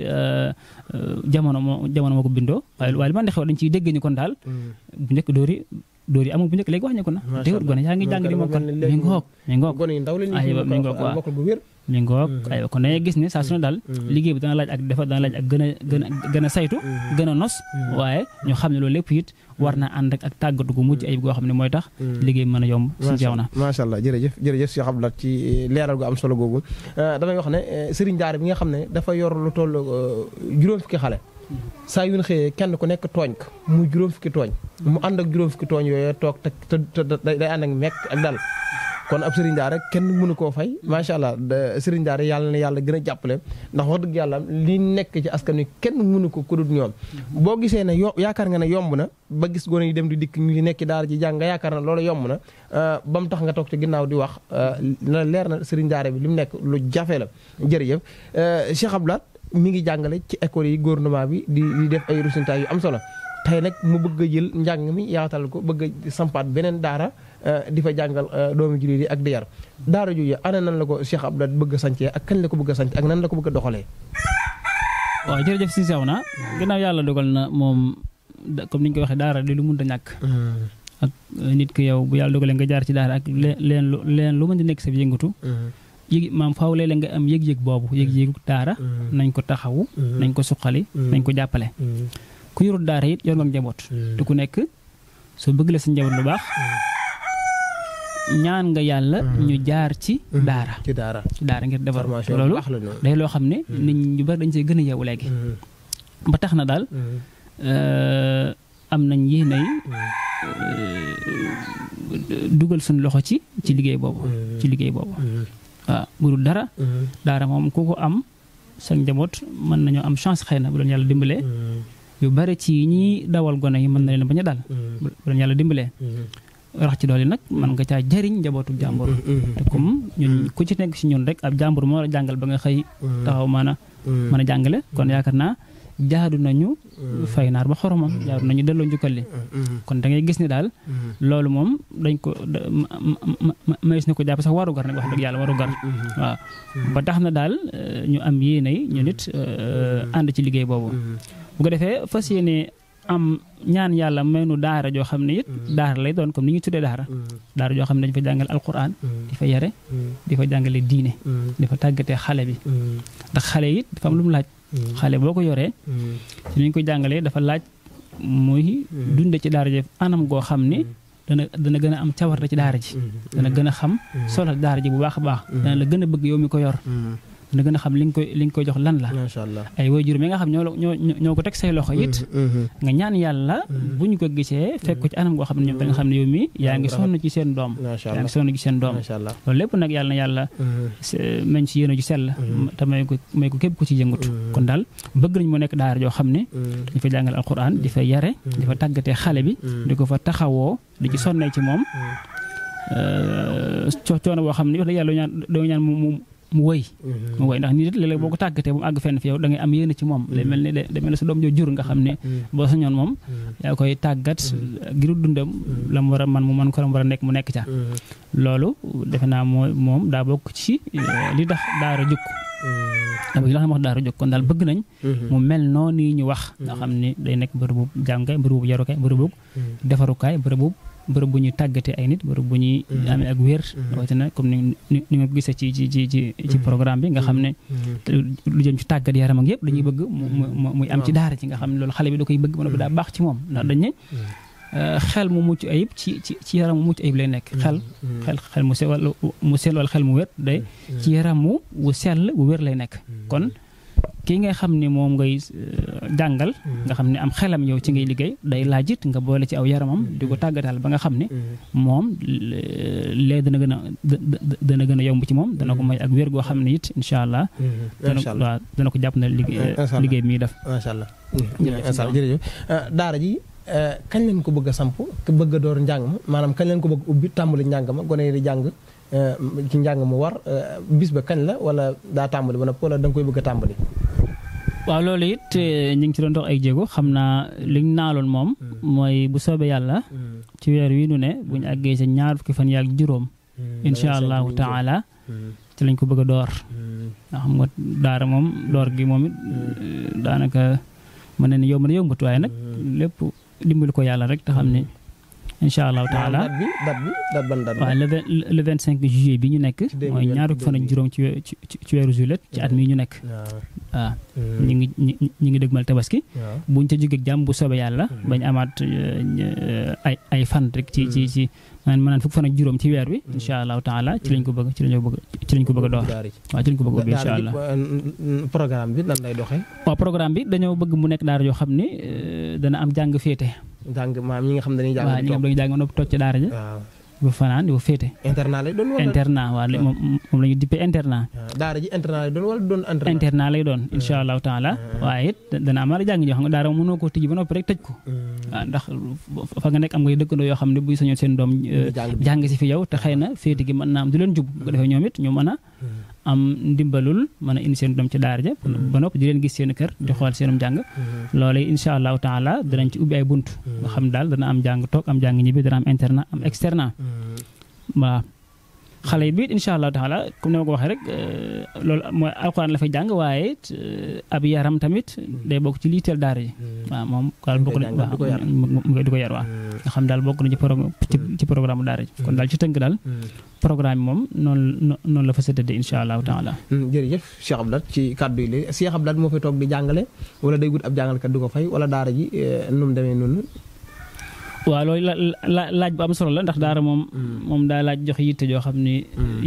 jamono moo ko bindoo waaye li ma xew dañ ciy dégg ñu kon daal bu njëkk dóor yi amul bu njëkk léegi wax ñu ko na teewut gone yaa ngi jàng di mokkal mi ngoog mi ngoog aywa kon dangay gis ne saa su ne daal liggéey bi dana laaj ak defar dana laaj ak gën a saytu gën a nos waaye ñu xam ne loolu lépp it war na ànd ak tàggatu gu mujj ayib goo xam ne mooy tax liggéey bi mën a yomb suñu jeew na macha allah jërëjëf Cheikh Abdou Lahad ci leeral gu am solo googu damay wax ne sëriñ daara bi nga xam ne dafa yor lu toll juróom fukki xale saa yu ñu xëyee kenn ku nekk tooñ ko mu juróom fukki tooñ mu ànd ak juróom fukki tooñ yooyu toog te day ànd ak mekk ak dal kon ab sëriñ daara kenn mënu koo fay macha allah sëriñ daara yàlla na yàlla gën a jàppale ndax wax dëgg yàlla li nekk ci askan wi kenn mënu ko ku dul ñoom boo gisee ne yaakaar nga ne yomb na ba gis gone yi dem di dikk ñu nekk daara ji jàng nga yaakaar na loolu yomb na ba mu tax nga toog ci ginnaaw di wax na leer na sëriñ daara bi li mu nekk lu jafe la jërëjëf Cheikh Abdou Lahad mi ngi jàngale ci école yi gouvernement bi di def ay résultats yu am solo tey nag mu bëgg a jël njàng mi yaatal ko bëgg a sampaat beneen daara di fa jàngal doomu jullit yi ak di yar daara jooju ana nan la ko Cheikh Abdou Lahad bëgg a sancee ak kañ la ko bëgg a sanc ak nan la ko bëgg a doxalee. waaw jërëjëf si sew na ginnaaw yàlla dogal na moom comme ni ñu ko waxee daara di lu mënut a ñàkk. ak nit ki yow bu yàlla dogalee nga jaar ci daara ak leen lu mën di nekk sa yëngatu. yëg maam faaw léeg-léeg nga am yëg-yëg boobu yëg-yëgu daara nañ ko taxawu nañ ko suqali nañ ko jàppale ku yorul daara it yor nga njaboot te ku nekk soo bëgg la sa njaboot lu baax ñaan nga yàlla ñu jaar ci daara ngir defar loolu day loo xam ne nit ñu bari dañ see gën a yeewu léegi ba tax na daal am nañ yéenay dugal suñu loxo ci liggéey boobu waaw bu dul dara daara moom ku ko am sa njaboot mën nañoo am chance xëy na bu leen yàlla dimbalee yu bari ci ñi dawal gone yi mën na leen bañ a dal bu leen yàlla dimbalee rax ci doole nag mën nga caa jëriñ njabootu jàmbur te comme ñun ku ci nekk si ñun rek ab jàmbur moo la jàngal ba nga xëy taxaw mën a jàngale kon yaakaar naa jaadu nañu fay naar ba xoromam jaadu nañu delloo njukkal li kon da ngay gis ni daal loolu moom dañ ko mayus na ko jàpp sax warugar nag wax dëgg yàlla warugar waaw ba tax na daal ñu am yéenay ñu nit ànd ci liggéey boobu bu ko defee fas yéene am ñaan yàlla maynu daara joo xam ne it daara lay doon comme ni ñu tuddee daara joo xam ne dañu fa jàngale alquran di fa yare di fa jàngale diine di fa tàggatee xale bi ndax xale it dafa am lu mu laaj xale boo ko yoree ci ni ñu koy jàngalee dafa laaj muy dunde ci daara ji anam goo xam ni dana gën a am cawarte ci daara ji dana gën a xam solo daara ji bu baax a baax dana la gën a bëgg yow mi ko yor dana gën a xam li nga koy jox lan la ay waajur mi nga xam ñoo ko teg say loxo it nga ñaan yàlla bu ñu ko gisee fekk ko ci anam goo xam ne ñoom da nga xam ne yow mi yaa ngi sonn ci seen doom loolu lépp nag yàlla na yàlla meñ ci yéen a ju sell te may ko képp ku ci yëngut kon daal bëgg nañ mu nekk daara joo xam ne dañu fa jàngal alquran di fa yare di fa tàggatee xale bi di ko fa taxawoo di ci sonnee ci moom coono boo xam ne wax dëgg yàlla doo ñaan mu wëy ndax nit it léeg-léeg boo ko tàggatee bu mu àgg fenn fi yow da ngay am yéene ci moom day mel ne sa doom joo jur nga xam ne boo sañoon moom yaa koy tàggat giru dundam la mu war a man mu mën ko la mu war a nekk mu nekk ca loolu defe naa moom daa bokk ci li tax daara jóg daara jóg kon daal bëgg nañ mu mel noonu ñu wax nga xam ne day nekk bërëbu jàngukaay bërëbu yarukaay bërëbu defarukaay bërëb bu ñuy tàggatee ay nit bërëb bu ñuy amee ak wér rawatina comme ni nga gisee ci programme bi nga xam ne lu jëm ci tàggat yaram ak yëpp dañuy bëgg muy am ci daara ci nga xam ne loolu xale bi da koy bëgg mën a daa baax ci moom ndax dañ ne xel mu mucc ayib ci yaram mu mucc ayib lay nekk xel mu sell wala xel mu wér day ci yaram wu sell wu wér lay nekk kon kii ngay xam ne moom ngay jàngal nga xam ne am xelam yow ci ngay liggéey day laajit nga boole ci aw yaramam di ko tàggataal ba nga xam ne moom lee dana gën a yomb ci moom dana ko may ak wér goo xam ne it incha allah dana ko jàpp na liggéey bi muy def macha allah jërëjëf daara ji kañ leen ko bëgg a samp te bëgg a door njàng ma maanaam kañ leen ko bëgg ubbi tàmbali njàng ma gone yi di jàng ci njàng mu war bis ba kañ la wala daa tàmbali ba nag wala da nga koy bëgg a tàmbali waaw loolu it ñu ngi ci doon dox ay jéego xam naa liñ naaloon moom mooy bu soobee yàlla ci weer wi nu ne bu ñu àggee sa 20 fukki fan yaak juróom insha allahu taala ci lañ ko bëgg a door nga xam nga daara moom door gi moom it daanaka mën na ne yomb na yombut waaye nag lépp dimbali ko yàlla rek te xam ne incha allahu taala date ban date waaw le 25 juillet bi ñu nekk mooy 20 fan ak juróom ci weeru juillet ci at mi ñu nekk waaw ñu ngi dëgmal tabaski buñ ca jógee jàmm bu soobee yàlla bañ amaat ay fan rek ci maanaam fukk fan ak juróom ci weer wi incha allahu taala ci lañ ko bëgg a door waaw ci lañ ko bëgg a ubbi incha allah programme bi nan lay doxee waaw programme bi dañoo bëgg mu nekk daara yoo xam ne dana am jàng féete maam ñi nga xam dañuy jàng waaw ñi nga xam dañuy jàng noppi toog ci daara ja bu fanaan di ko féete internat lay doon wala internat waaw moom la ñu dippee internat daara ji internat lay doon wala doon internat lay doon insha allahu taala waaye it dana am jàng ñoo xam nga daara mënoo ko tijji ba noppi rek tëj ko waaw ndax fa nga nekk am ngay dëkkandoo yoo xam ne buy sañoon seen doom jàng si fi yow te xëy na féete gi mën naa am du leen jub bu ko defee ñoom it ñu mën a am ndimbalul mën a indi seen doom ci daara ja ba noppi di leen gis seen kër di xool seenum jàng loolu insha allahu taala danañ ci ubbi ay bunt nga xam daal dana am jàng toog am jàng ñibbi dana am internat am externat waaw xale yi biit insha allahu taala comme ni ma ko waxee rek loolu mooy alxuraan la fay jàng waaye ab yaram tamit day bokk ci liiteel daara ji waaw moom daal bokk na waaw di ko yar waaw nga xam daal bokk na ci programme daara ji kon daal ci tënk daal programme bi moom noonu la fa sëddee insha allahu taala jërëjëf Cheikh Abdou Lahad ci kàddu yi léegi Cheikh Abdou Lahad moo fay toog di jàngale wala day wut ab jàngalekat du ko fay wala daara ji nu mu demee noonu waaw loolu laaj bu am solo la ndax daara moom daa laaj joxe yitte joo xam ni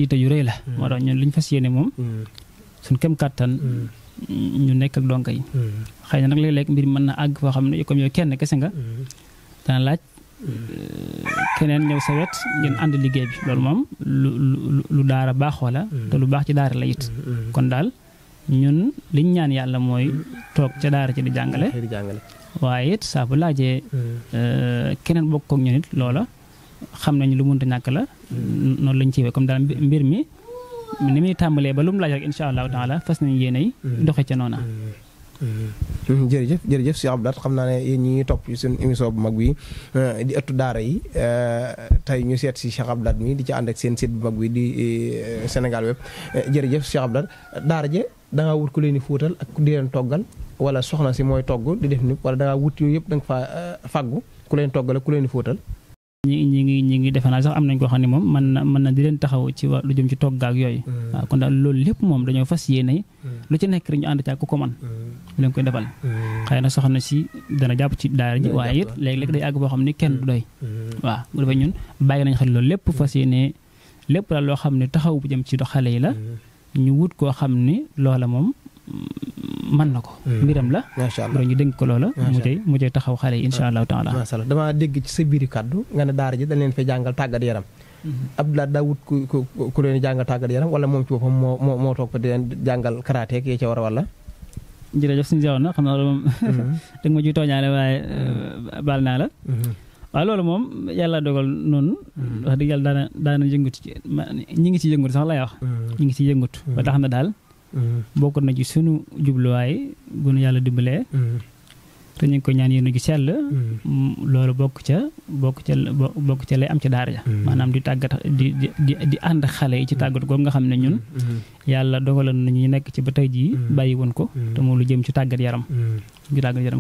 yitte ju rëy la moo tax ñun li ñu fas yéene moom suñ kem kàttan ñu nekk ak donka yi xëy na nag léeg-léeg mbir mën na àgg foo xam ne comme yow kenn kese nga dana laaj keneen ñëw sa wet ngeen ànd liggéey bi loolu moom lu daara baaxoo la te lu baax ci daara la it kon daal ñun liñ ñaan yàlla mooy toog ca daara ci di jàngale waaye it saa bu laajee keneen bokk ak ñun it loola xam nañu lu mënta ñàkk la noonu lañ ciwee comme daal mbir mi ni muy tàmbalee ba lu mu laaj rek insha allahu taala fas nañu yéene yi doxe ca noona jërëjëf jërëjëf Cheikh Abdou Lahad xam naa ne yéen ñi topp ci seen émission bu mag bi di ëttu daara yi tey ñu seet si Cheikh Abdou Lahad mi di ci ànd ak seen site bu mag bi di Sénégal Web jërëjëf Cheikh Abdou Lahad daara je da ngaa wut ku leen di fóotal ak di leen toggal wala soxna si mooy togg di def ni wala da ngaa wut yooyu yëpp da nga faa fàggu ku leen toggal ak ku leen di fóotal. ñi ngi defe naa sax am nañ koo xam ne moom mën na di leen taxaw ci lu jëm ci togg ak yooyu. waaw kon daal loolu lépp moom dañoo fas yéene lu ci nekk rek ñu ànd ci ak ku ko man lu leen koy defal. xëy na soxna si dana jàpp ci daara ji waaye it léeg-léeg day àgg boo xam ne kenn du doy. waaw bu defee ñun bàyyi nañ xel loolu lépp fas yéene lépp daal loo xam ne taxaw bu jëm ci do xale yi la ñu wut koo xam ni loola moom mën na ko. mbiram la. macha allah ñu dénk ko loola. mu cay taxaw xale yi incha allahu taala. macha allah damaa dégg ci sa biiri kàddu nga ne daara ji dañ leen fay jàngal tàggat yaram. Abdou Lahad daa wut ku leen jàngal tàggat yaram wala moom ci boppam moo toog di leen jàngal karaté ak yee ca war a wala. jërëjëf suñu sewoon na xam naa loolu moom. dëgg ma ciy tooñaale waaye baal naa la. waaw loolu moom yàlla dogal noonu. wax dëgg yàlla daana yëngatu ci ñi ngi ci yëngatu sax lay wax. ñi ngi ci yëngatu ba tax na daal. bokk na ci sunu jubluwaay bu nu yàlla dimbalee te ñu ngi ko ñaan yéen gi sell loolu bokk ca lay am ci daara ja maanaam di tàggat di ànd xale yi ci tàggat googu nga xam ne ñun yàlla dogaloon nañu nekk ci ba tey jii bàyyi woon ko te moom lu jëm ci tàggat yaram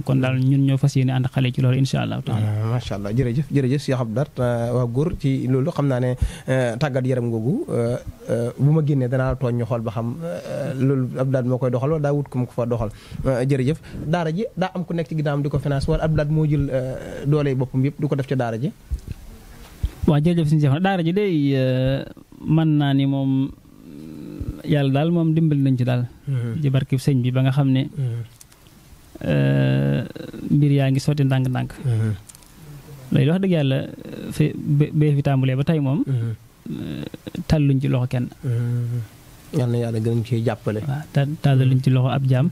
kon daal ñun ñoo fas yéene ànd xale yi ci loolu insha allah taala. macha allah jërëjëf Cheikh Abdou Lahad waa góor ci loolu xam naa ne tàggat yaram googu bu ma génnee danaa tooñ ñu xool ba xam loolu Abdou Lahad moo koy doxal wala daa wut ko mu ko fa doxal jërëjëf daara ji daa am ku nekk ci ginnaawam di ko finance wala Abdou Lahad moo jël doole boppam yëpp du ko def ci daara ji. waaw jërëjëf suñu Cheikh daara ji day mën naa ni moom yàlla daal moom dimbali nañ ci daal. ci barkib sëñ bi ba nga xam ne. mbir yaa ngi sotti ndànk-ndànk. léegi wax dëgg yàlla bee fi tàmbalee ba tey moom. tàlluñ ci loxo kenn. yal na yàlla gën ci jàppale. waaw tàlluñ ci loxo ab jaam.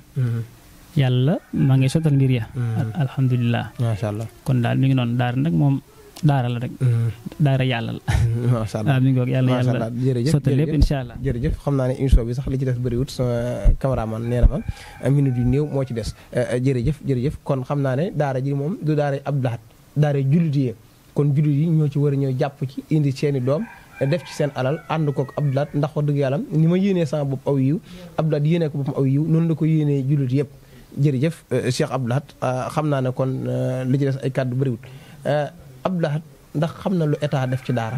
yàlla maa ngi sottal mbir ya. alhamdulilah. macha allah kon daal mi ngi noonu daara nag moom daara la rek. daara yàlla la. macha allah waaw mi ngi wax yàlla sottal lépp incha allah. jërëjëf xam naa ne émission bi sax li ci des bëriwut sama cameraman nee na ma minute yu néew moo ci des jërëjëf kon xam naa ne daara ji moom du daara Abdou Lahad daara jullit yi kon jullit yi ñoo ci war a ñëw jàpp ci indi seeni doom def ci seen alal ànd kook Abdou Lahad ndax wax dëgg yàlla ni ma yéenee sama bopp aw yiw Abdou Lahad yéenee ko boppam aw yiw noonu la ko yéenee jullit yëpp jërëjëf Cheikh Abdou Lahad xam naa ne kon li ci des ay kàddu bëriwut Abdou Lahad ndax xam na lu état def ci daara.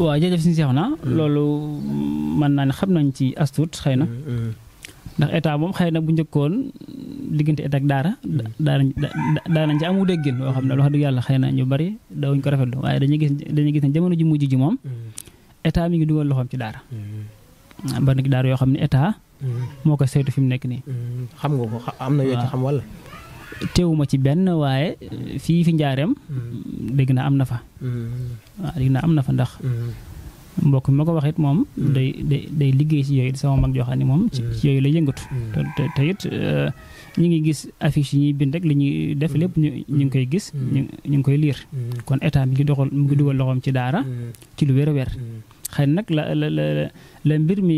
waaw jërëjëf suñu seex na loolu mën naa ne xam nañ ci astuut xëy na ndax état moom xëy na bu njëkkoon diggante état ak daanañ ci amu déggin loo xam ne wax dëgg yàlla xëy na ñu bari dawuñ ko rafetlu waaye dañuy gis ne jamono ji mujj ji moom état mi ngi dugal loxoom ci daara bari na daara yoo xam ne état moo ko saytu fi mu nekk nii. xam nga ko am na yoo ci xam wala. teewuma ci benn waaye fii fi njaareem dégg naa am na fa. waaw dégg naa am na fa ndax mbokk mi ma ko wax it moom day liggéey ci yooyu sama mag joo xam ne moom ci yooyu lay yëngatu te it ñu ngi gis affiche yi ñuy bind rek li ñuy def lépp ñu ngi koy gis ñu ngi koy liir kon état mi ngi dugal loxoom ci daara ci lu wér a wér xëy na nag la mbir mi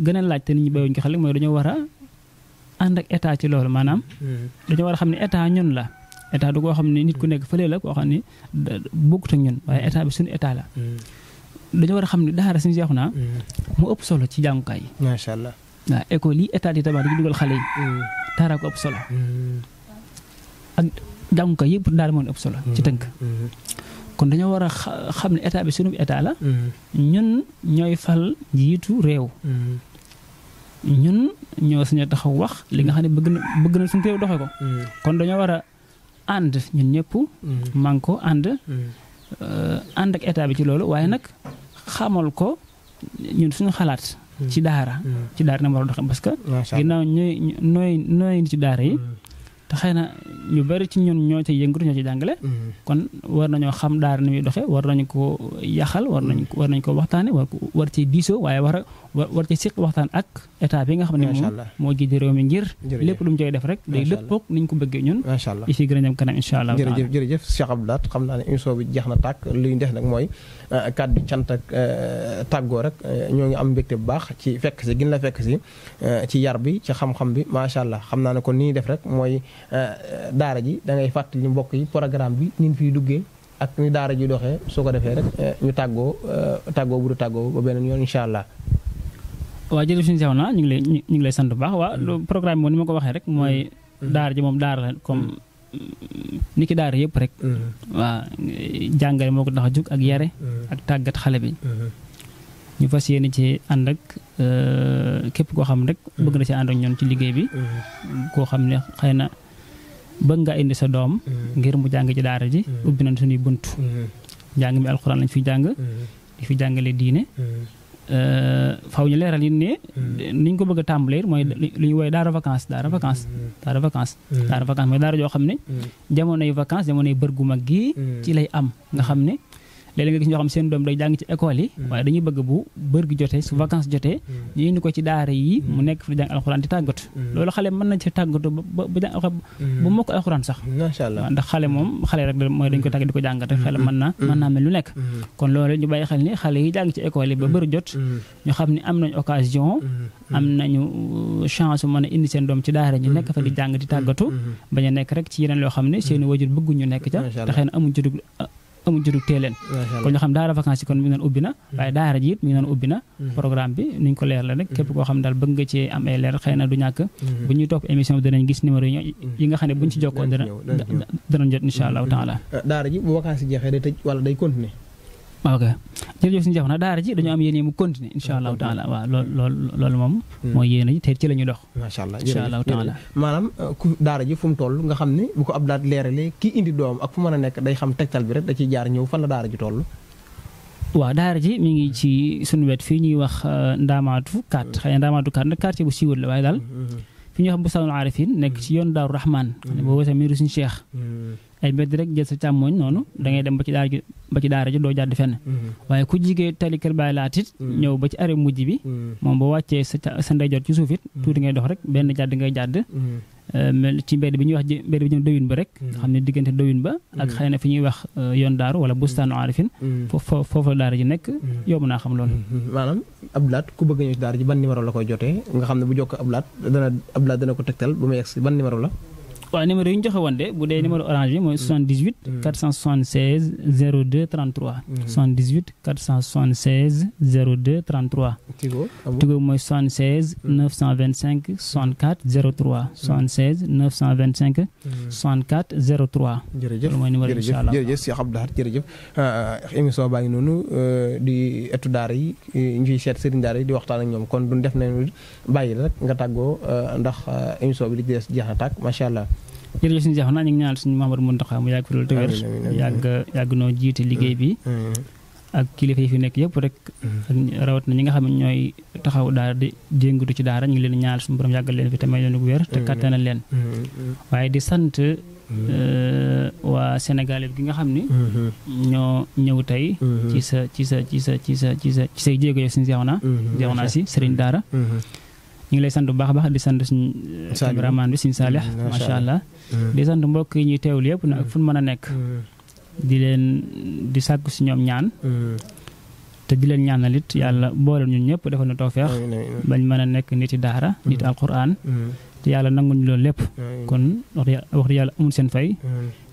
gën a laaj te nit ñi bàyyiwuñ ko xel mooy dañoo war a ànd ak état ci loolu maanaam dañoo war a xam ne état ñun la état du koo xam ne nit ku nekk fële la koo xam ne bokkut ak ñun waaye état bi suñu état la dañoo war a xam ne daara suñu seexu naa mu ëpp solo ci jàngukaay yi. macha allah waaw école yi état di tabax di dugal xale yi daara ko ëpp solo ak jàngukaay yëpp daara moo ëpp solo ci tënk kon dañoo war a xam ne état bi suñu état la ñun ñooy fal njiitu réew ñun ñoo suñu taxaw wax li nga xam ne bëgg na suñu réew doxee ko kon dañoo war a ànd ñun ñëpp man ko ànd ak état bi ci loolu waaye nag xamal ko ñun suñu xalaat ci daara na war a doxee parce que ginnaaw nooy ci daara yi te xëy na ñu bari ci ñun ñoo ci yëngatu ñoo ci jàngale kon war nañoo xam daara ni muy doxee war nañu ko yaxal war nañ ko waxtaane war ci diisoo waaye war ci siq waxtaan ak état bi nga xam ne moom moo jiite réew mi ngir lépp lu mu koy def rek day dëppoog ni ñu ko bëggee ñun yi fi gën a jëm kanam incha allah. jërëjëf Cheikh Abdou Lahad xam naa ne émission bi jeex na tàkk li ñu def nag mooy kàddu cant ak tàggoo rek ñoo ngi am mbégte bu baax ci fekk si gin la fekk si ci yar bi ci xam-xam bi macha allah xam naa ne kon ni ñuy def rek mooy daara ji da ngay fàttali mbokk yi programme bi ni ñu fiy duggee ak ni daara ji doxee soo ko defee rek ñu tàggoo bu du tàggoo ba beneen yoon incha allah. waaw jërëjëf suñu sew na ñu ngi lay sant bu baax waaw programme bi moom ni ma ko waxee rek mooy daara ji moom daara la comme ni ki daara yëpp rek waaw jàngale moo ko tax a jóg ak yare ak tàggat xale bi ñu fas yéene ci ànd ak képp koo xam rek bëgg na ci ànd ak ñoom ci liggéey bi koo xam ne xëy na bëgg nga indi sa doom ngir mu jàng ci daara ji ubbi nañ suñuy bunt njàng mi alxuraan lañ fi jàng di fi jàngale diine faw ñu leeral yi ne ni ñu ko bëgg a tàmbalee mooy lu ñu woowee daara vacance mooy daara joo xam ne jamonoy vacance jamonoy bër gu mag gi ci lay am nga xam ne léeg-léeg nga gis ñoo xam seen doom day jàng ci école yi waaye dañuy bëgg bu bër gi jotee su vacances jotee ñu indi ko ci daara yi mu nekk fi jàng alxuraan di tàggatu loolu xale mën nañ ci tàggatu ba jàng bu mokk alxuraan sax macha allah ndax xale moom xale rek mooy dañ ko tàggat di ko jàngat rek xale mën naa mel lu nekk kon loolu ñu bàyyi xel ni xale yi jàng ci école yi ba bër jot ñu xam ne am nañ occasion am nañu chance mën a indi seen doom ci daara ñu nekk fa di jàng di tàggatu bañ a nekk rek ci yeneen loo xam ne seeni wajur bëgguñu nekk ca te xëy na amuñ judug teeleen kon ñu xam daara vacances yi kon mi ngi doon ubbi na waaye daara ji it mi ngi doon ubbi na programme bi ni ñu ko leer la rek képp koo xam daal bëgg nga ci am ay leer xëy na du ñàkk bu ñuy topp émission bi danañ gis numéro yi nga xam ne buñ ci jokkoo danañ jot insha allahu taala. daara ji bu vacances yi jeexee day tëj wala day continuer. ok jërëjëf suñu jeex na daara ji dañoo am yéene mu continuer insha allahu taala waaw loolu moom mooy yéene ji te ci la ñuy dox macha allah insha allahu taala maanaam ku daara ji fu mu toll nga xam ne bu ko Abdou Lahad leeralee kii indi doom ak fu mën a nekk day xam tegtal bi rek da ciy jaar ñëw fan la daara ji toll. waaw daara ji mi ngi ci suñu wet fii ñuy wax Ndaamaatu 4 xëy na Ndaamaatu 4 nag quartier bu siiwul la waaye daal fi ñuy wax Bustaanul Arifin nekk ci yoon Daaru Rahman boo wesee miiru suñu Cheikh ay mbedd rek jël sa càmmoñ noonu da ngay dem ba ci daara ji doo jàdd fenn waaye ku jigee tali Kër Baay Laat it ñëw ba ci arrêt mujj bi moom boo wàccee sa ndeyjoor ci suuf it tuuti ngay dox rek benn jàdd ngay jàdd ci mbedd bi ñuy wax mbedd bi ñëw dawin ba rek nga xam ne diggante dawin ba ak xëy na fi ñuy wax yoon daaru wala bustaanu arifin foofu la daara ji nekk yomb naa xam loolu maanaam Abdou Lahad ku bëgg ñëw ci daara ji ban numéro la koy jotee nga xam ne bu jokkoo Abdou Lahad dana ko tegtal bu may egsi ban numéro la. waaw numéro yi ñu joxe woon de bu dee numéro orange bi mooy 78 476 02 33 78 476 02 33 Tigo mooy 76 925 64 03 76 925 64 03 jërëjëf mooy numéro yi incha allah jërëjëf Cheikh Abdou Lahad jërëjëf émission baa ngi noonu di etu daara yi ñu fiy seet sëriñ daara yi di waxtaan ak ñoom kon duñ def nañu bàyyi la rek nga tàggoo ndax émission bi li ci des jeex na tàkk macha allah. jërëjëf suñu jeex naa ñu ngi ñaanal suñu Mamadou Mountakha mu yàgg fi loolu te wér yàgg noo jiite liggéey bi ak kilifa yi fi nekk yëpp rek ak rawat na ñi nga xam ne ñooy taxaw daara di jéngatu ci daara ñu ngi leen ñaanal suñu borom yàggal leen fi tamay leen wér te kattanal leen waaye di sant waa Sénégal gi nga xam ni ñoo ñëw tey ci say jéego yow suñu jeex naa si sëriñ daara ñu ngi lay sant bu baax a baax di sant suñu cameraman bi suñu Saalix macha allah di sant mbokk yi ñuy teewlu yëpp nag fu ñu mën a nekk di sàkku si ñoom ñaan te di leen ñaanal it yàlla boole ñun ñëpp defal na tawfeex bañ mën a nekk nit yi daara nit alquran te yàlla nanguñu loolu lépp kon wax dëgg yàlla amul seen fay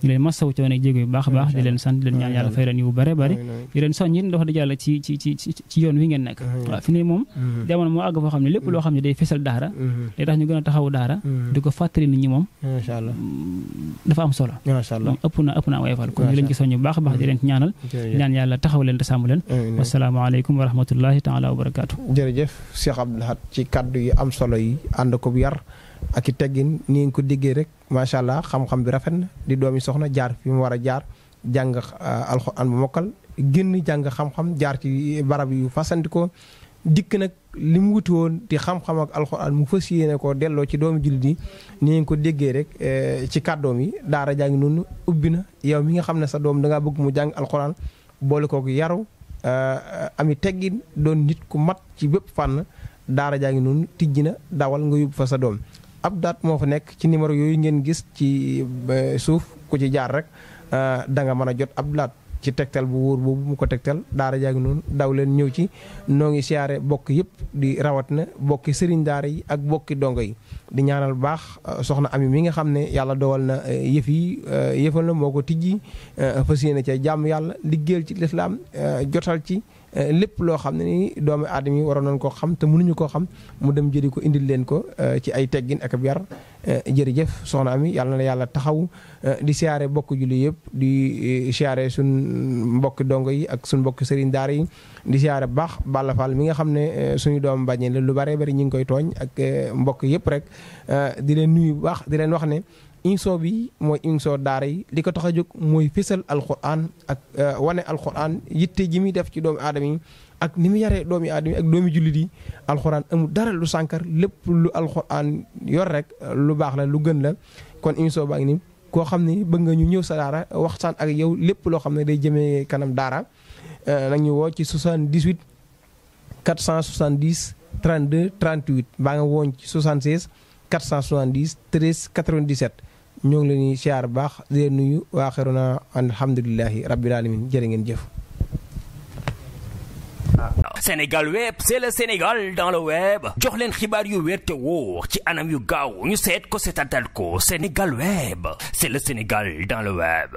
ñu leen masaw coono jéego yu baax a baax di leen sant di leen ñaan yàlla fay leen yu bare bari di leen soññ it wax dëgg yàlla ci yoon wi ngeen nekk waaw fi ne moom jamono moo àgg foo xam ne lépp loo xam ne day fesal daara day tax ñu gën a taxawu daara di ko fàttali nit ñi moom dafa am solo moom ëpp na wayfal kon ñu leen ci soññ bu baax a baax di leen ci ñaanal ñaan yàlla taxaw leen te sàmm leen wasalaamaaleykum wa rahmatullahi taala wa barakaatu jërëjëf Cheikh Abdou Lahad ci kaddu yi am solo yi ànd ko bu yar ak i teggin ni nga ko déggee rek macha allah xam-xam bi rafet na di doomi soxna jaar fi mu war a jaar jàng alxuraan bu mokkal génn jàng xam-xam jaar ci barab yu fasantikoo dikk nag li mu wuti woon di xam-xam ak alxuraan mu fas yéene ko delloo ci doomu jullit yi ni ngeen ko déggee rek ci kàddoom yi daara jaa ngi noonu ubbi na yow mi nga xam ne sa doom dangaa bëgg mu jàng alxuraan boole kooku yaru ami teggin doon nit ku mat ci bépp fànn daara jaa ngi noonu tijji na dawal nga yóbbu fa sa doom ab daat moo fa nekk ci numéro yooyu ngeen gis ci suuf ku ci jaar rek da nga mën a jot ab daat ci tegtal bu wóor boobu mu ko tegtal daara jaa ngi noonu daw leen ñëw ci noo ngi siyaare bokk yëpp di rawat na bokki sëriñ daara yi ak bokki dongo yi di ñaanal baax soxna ami mi nga xam ne yàlla dogal na yëf yi yëfal na moo ko tijji fas yéene ca jàmm yàlla liggéeyal ci lislaam jotal ci lépp loo xam ne ni doomu aadama yi waroon nañ koo xam te mënuñu koo xam mu dem jëri ko indil leen ko ci ay teggin ak ab yar jërëjëf soxna ami yàlla na la yàlla taxaw di siyaare bokk julli yëpp di siyaare suñ mbokki dongo yi ak suñ mbokki sëriñ daara yi di siyaare baax Balla Fall mi nga xam ne suñu doom bàññee la lu bare bari ñu ngi koy tooñ ak mbokk yëpp rek di leen nuyu bu baax di leen wax ne émission bi mooy émission daara yi li ko tax a jóg mooy fésal alxuraan ak wane alxuraan yitte ji muy def ci doomu aadama yi ak ni mu yaree doomi aadama yi ak doomi jullit yi alxuraan amul dara lu sànkar lépp lu alxuraan yor rek lu baax la lu gën la kon émission baa ngi nii koo xam ne bëgg nga ñu ñëw sa daara waxtaan ak yow lépp loo xam ne day jëmee kanam daara nag ñu woo ci 78 470 32 38 baa nga woon ci 76 470 13 97 ñoo ngi leen di siyaar baax di leen nuyu waa xiruna alhamdulilahi rabbil alamin jërë ngeen jëf. Sénégal web c'est le Sénégal dans le web jox leen xibaar yu wér te wóor ci anam yu gaaw ñu seet ko seetatal ko Sénégal web c'est le Sénégal dans le web.